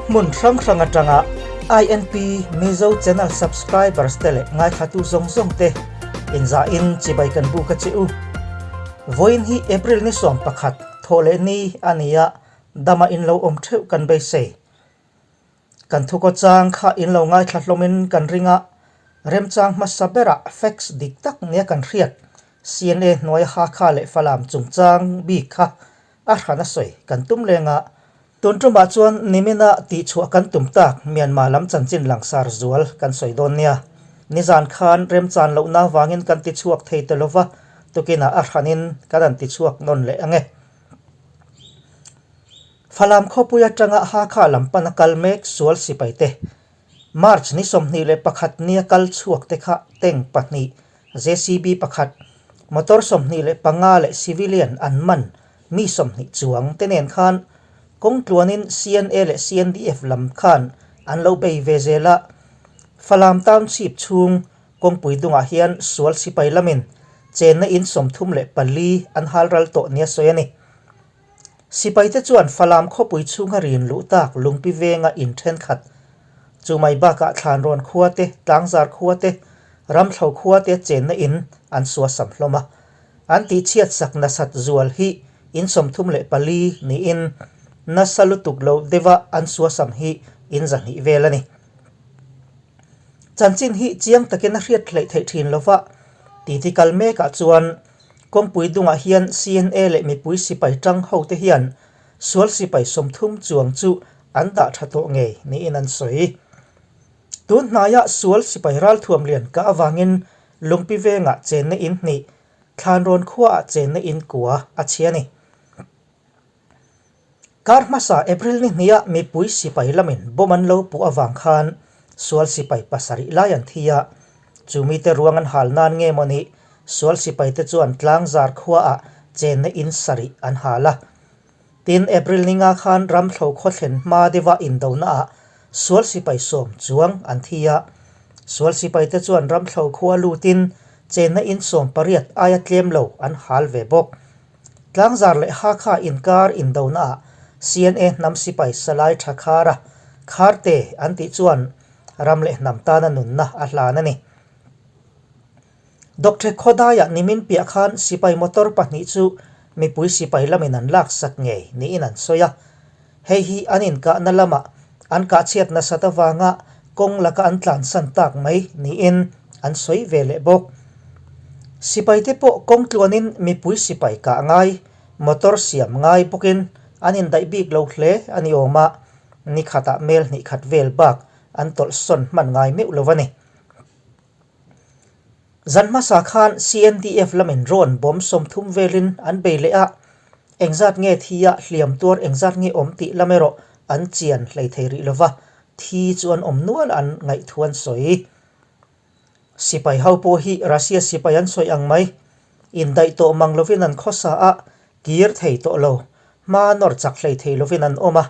Hmun hrang hrang atanga INP Mizo Channel subscribers te leh ngaithlatu zawng zawng te inzahin chibai kan buk a che u. Vawiin hi April ni 11 thawhleh ni a ni a, dama in lo awm theuh kan beisei. Kan thukaw chang kha in lo ngaithla hlawmin kan ring a, remchang hmasa berah facts dik tak nia kan hriat CNA hnuaia Hakha leh Falam chungchang bik kha a hran a sawi kan tum leng a. Tun tumah chuan nimina tihchhuah kan tum tak Myanmar lam chanchin langsar zual kan sawi dawn nia. Nizan khan remchan lohna avangin kan tichhuak thei ta lova, tukinah a hranin kan han tichhuak nawn leh ang e. Falam khawpui atanga Hakha lam pana kal mek sual sipaite March ni 21 nia kal chhuak te kha tank pahnih, JCB pakhat, motor 25 leh civilian an man mi 20 chuang te nen khan kawng tluanin CNA leh CNDF lam khan an lo bei ve zel a. Falam Township chhung kawngpui dungah hian sual sipai lamin chenna in 34 an halral tawh nia sawi a ni. Sipaite chuan Falam khawpui chhunga rin luh tak Lungpi venga in thenkhat, chumai bakah Thlanrawn khua te, Tlangzar khua te, Ramthlo khua te chenna in an suasam hlawm a. An tihchhiat sak nasat zual hi in 34 niin nasa lutuk lo deuha an suasam hi in 200 vel a ni. Chanchin hi chiang takin a hriat hleih theih thin lova, titi kal mekah chuan Kawngpui dungah hian CNA leh mipui sipai tang hote hian sual sipai 30 chuang chu an dah tha tawh ngei niin an sawi. Tun hnaia sual sipai ralthuam lian kah avangin Lungpi vengah chenna in hnih, Thlanrawn khuaah chenna in kua a chhia a ni. Kar hmasa April ni hniah mipui sipai lamin bomb an lo puh avang khan sual sipai pasarih lai an thi a, chu mite ruang an hal nan nge maw ni sual sipaite chuan tlangzar khuaah chenna in sarih an hal a. Tin, April ni nga khan Ramthlo khawthlen hma deuha indonaah sual sipai 10 chuang an thi a, sual sipaite chuan Ramthlo khua lutin chenna in 18 aia tlem lo an hal ve bawk. Tlangzar leh Hakha inkar indonaah CNA hnam sipai Salai tha khar a, Kharte an tih chuan ram leh hnam tana nunna a hlan a ni. Doctor Khawdaiah nimin piah khan sipai motor pahnih chu mipui sipai lamin an laksak ngei niin an sawi a. Hei hi an inkahna lamah an kahchhiat nasat avanga kawng laka an tlansan tak mai niin an sawi ve leh bawk. Sipaite pawh kawng tluanin mipui sipai kah ngai, motor siam ngai bawkin an indaih bik lo hle a ni awm a, ni khatah mel hnih khat vel bak an tawlh sawn hman ngai meuh lo a ni. Zan hmasa khan CNDF lamin rawn bawm 30 velin an bei leh a, engzat nge thi a hliam tuar engzat nge awm tih lam erawh an chian hlei thei rih lova, thi chu an awm nual an ngaihthu an sawi. Sipai ho pawh hi Russia sipai an sawi ang mai, indaih tawh mang lovin an khawsa a, kir thei tawh lo, hma nawr chak hlei thei lovin an awm a.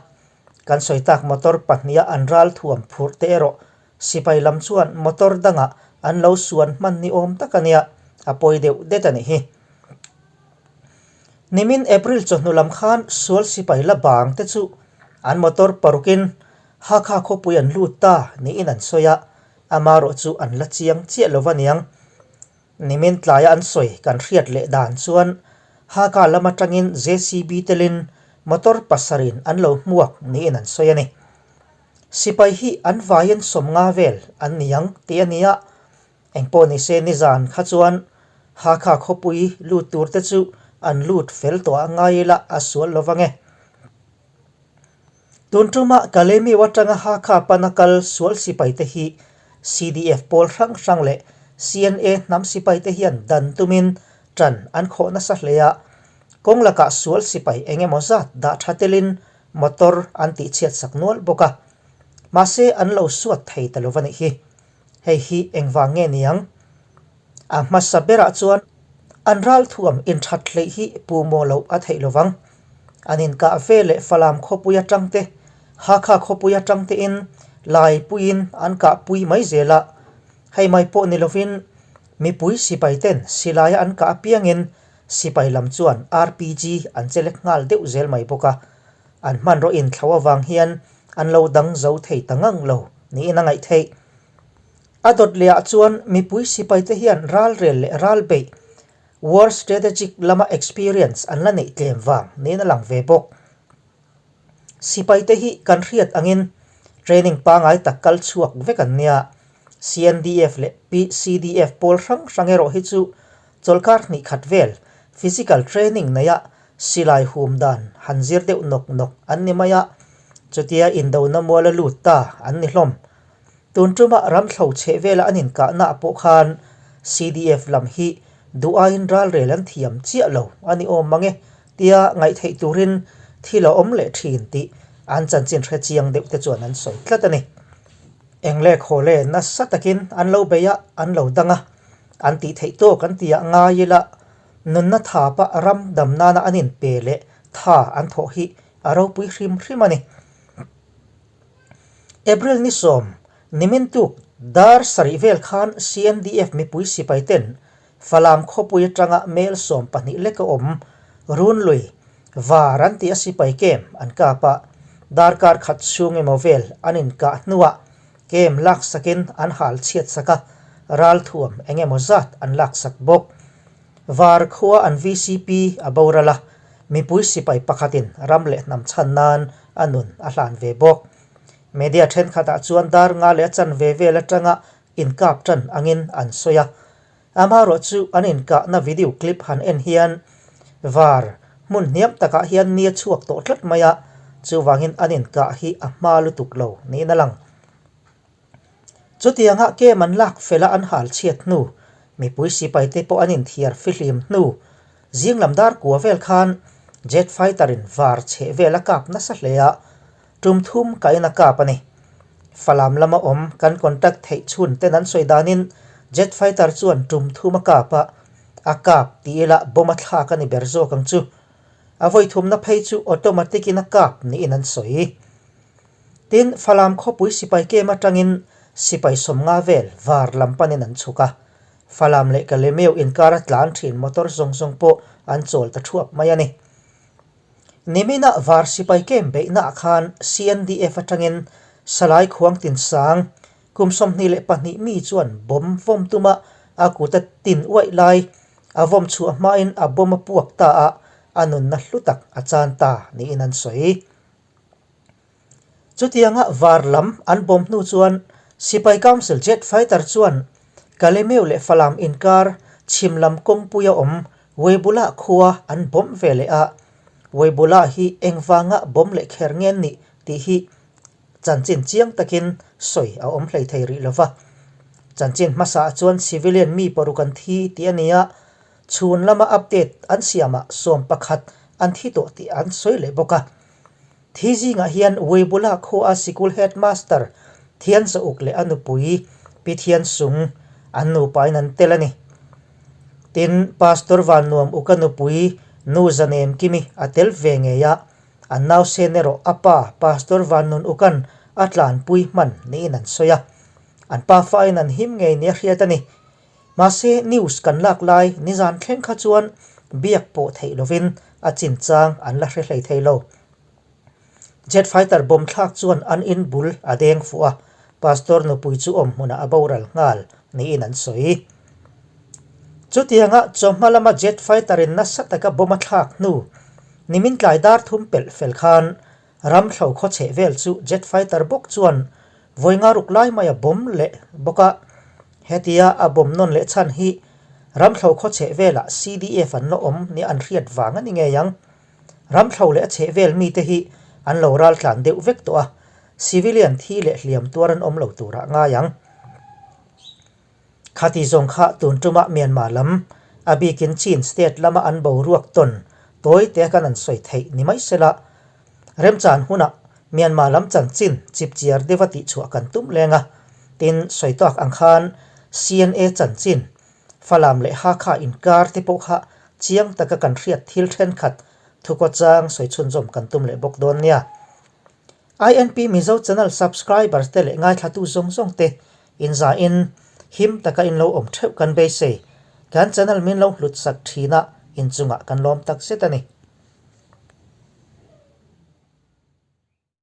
Kan sawi tak motor pahniha an ral thuam phurh te erawh Sipai lam chuan motor dangah an lo suan hman ni awm tak a nia, a pawi deuh det a nih hi. Nimin April chawhnu lam khan sual sipai la bang te chu an motor parukin Hakha khawpui an lut ta niin an sawi a, amarawh chu an la chiang chiah lo va niang. Nimin tlaia an sawi kan hriat leh dan chuan Hakha lam atangin JCB telin motor pasarin an lo hmuak niin an sawi a ni. Sipai hi an vaiin 50 vel an ni ang tih a ni a, engpawh ni se nizan kha chuan Hakha khawpui lut tur te chu an lut fel tawh a ngai ila a sual lo vang e. Tun tuma Kalemiu atanga Hakha pana kal sual sipai te hi CDF pawl hrang hrang leh CNA hnam sipai te hian dan tumin tan an khawh nasa hle a, kawng lakah sual sipai eng emaw zat dah tha telin motor an tihchhiat sak nual bawk a, mahse an lo suat thei ta lo va nih hi. Hei hi engvang nge niang? A hmasa berah chuan an ralthuam inthat hleih hi pu maw loh a theih lo vang. An inkah ve leh Falam khawpui atang te, Hakha khawpui atang tein Laipuiin an kahpui mai zel a, hei mai pawh ni lovin mipui sipai ten silaia an kah apiangin Sipai lam chuan RPG an chelek nghal deuh zel mai bawk a, an hmanraw inthlo avang hian an lo dang zo thei ta ngang lo niin a ngaih theih. A dawt lehah chuan mipui sipaite hian ralrel leh ralbeih, war strategic, lama experience an la neih tlem vang niin a lang ve bawk. Sipaite hi kan hriat angin training pangai tak kal chhuak vek an nia. CNDF leh PCDF pawl hrang hrang erawh hi chu chawlhkar hnih khat vel physical training neia silai hum dan han zir deuh nawk nawk an ni mai a, chutia indona muala lut ta an ni hlawm. Tun tumah ramthlo chheh vela an inkahnaah pawh khan CDF lam hi duh aiin ralrel an thiam chiah lo a ni awm mang e tia ngaihtheih turin thil a awm leh thin tih an chanchin hre chiang deuh te chuan an sawi tlat a ni. Engle khawle nasa takin an lo bei a, an lo dang a, an tih theih tawk an ti ah ngai ila nunna thapa ram dam nana an inpe leh tha an thawh hi a ropui hrim hrim a ni. April ni sawm, nimin tuk dar sarih vel khan CNDF mipui sipai ten Falam khawpui atanga mel 12 lek a awm Runlui var an tih a sipai kem an kap a, darkar khat chhung emaw vel an inkah hnuah kem laksakin an hal chhiat sak a, ralthuam eng emaw zat an laksak bawk. Var khua an vcp a boral a, mipui sipai pakhatin ram leh hnam chhan nan a nun a hlan ve bawk. Media thenkhatah chuan dar nga leh a chanve vel atanga inkap tan angin an sawi a. Amaherawh chu an inkahna video clip han en hian var hmun hniam takah hian ni a chhuak tawh tlat mai a, chuvangin an inkah hi a hma lutuk lo niin a lang. Chutianga kem an lak fel a an hal chhiat hnu, mipui sipai te pawh an inthiar fihlim hnu, zing lam dar kua vel khan jet fighter in var chheh vel a kap nasa hle a, tum thum kain a kap a ni. Falam lama awm kan contact theih chhun ten an sawi danin jet fighter chuan tum thum a kap a, a kap ti ila bomb a thlak a ni ber zawk ang chu. A vawi thumna phei chu automatic in a kap niin an sawi. Tin, Falam khawpui sipai kem atangin sipai 50 vel var lam panin an chhuk a. Falam leh Kalemeu inkara tlan thin motor zawng zawng pawh an chawl ta thuap mai a ni. Niminah var sipai kem beihnaah khan CNDF atangin Salai Khuangtinsang kum 22 mi chuan bomb vawm tuma a kut a tin uaih lai a vawm chhuah hmain a bomb a puak ta a, a nunna hlu tak a chan ta niin an sawi. Chutianga var lam an bawm hnu chuan Sipai Council Jet Fighter chuan Kalemeu leh Falam inkar chhim lam kawngpuia awm Weibula khua an bawm ve leh a, Weibula hi engvanga bawm leh kher nge an nih tih hi chanchin chiang takin sawi a awm hlei thei rih lova. Chanchin hmasaah chuan civilian mi paruk an thi tih a ni a, chhun lama update an siamah 11 an thi tawh tih an sawi leh bawk a. Thi zingah hian Weibula khua sikul headmaster Thian Zauk leh a nupui Pi Thian Sung an nupain an tel a ni. Tin, Pastor Vannuam Uka nupui Nu Zanem Kimi a tel ve ngei a, an nausen erawh a pa Pastor Vannun Ukan a tlanpui hman niin an sawi a. An pa fain an him ngei nia hriat a ni. Mahse, news kan lak lai nizan thleng kha chuan biak pawh theih lovin a chinchang an la hre hlei thei lo. Jet fighter bomb thlak chuan an in bul a deng fuh a, pastor nupui chu awm hmunah a boral nghal niin an sawi. Chutianga chawhma lama jet fighter in nasa taka bomb a thlak hnu, nimin tlai dar thum pelh fel khan Ramthlo khaw chheh vel chu jet fighter bawk chuan vawi nga ruk lai mai a bomb leh bawk a. Hetia a bomb nawn leh chhan hi Ramthlo khaw chheh velah CDF an la awm nia an hriat vang a ni ngei ang. Ramthlo leh a chheh vel mite hi an lo raltlan deuh vek tawh a, civilian thi leh hliam tuar an awm lo turah ngai ang. Khati zawng kha tun tumah Myanmar lam, a bikin Chin state lama an boruak tawn tawi te kan an sawi theih ni mai sela. Remchan hunah Myanmar lam chanchin chipchiar deuha tihchhuah kan tum leng a, tin sawi tawk ang khan CNA chanchin, Falam leh Hakha inkar te pawh kha chiang taka kan hriat thil thenkhat thukawchang sawi chhunzawm kan tum leh bawk dawn nia. INP Mizo Channel subscribers te leh ngaithlatu zawng zawng te inzahin him taka in lo awm theuh kan beisei. Kan channel min lo hlut sak thin a, inchungah kan lawm tak zet a ni.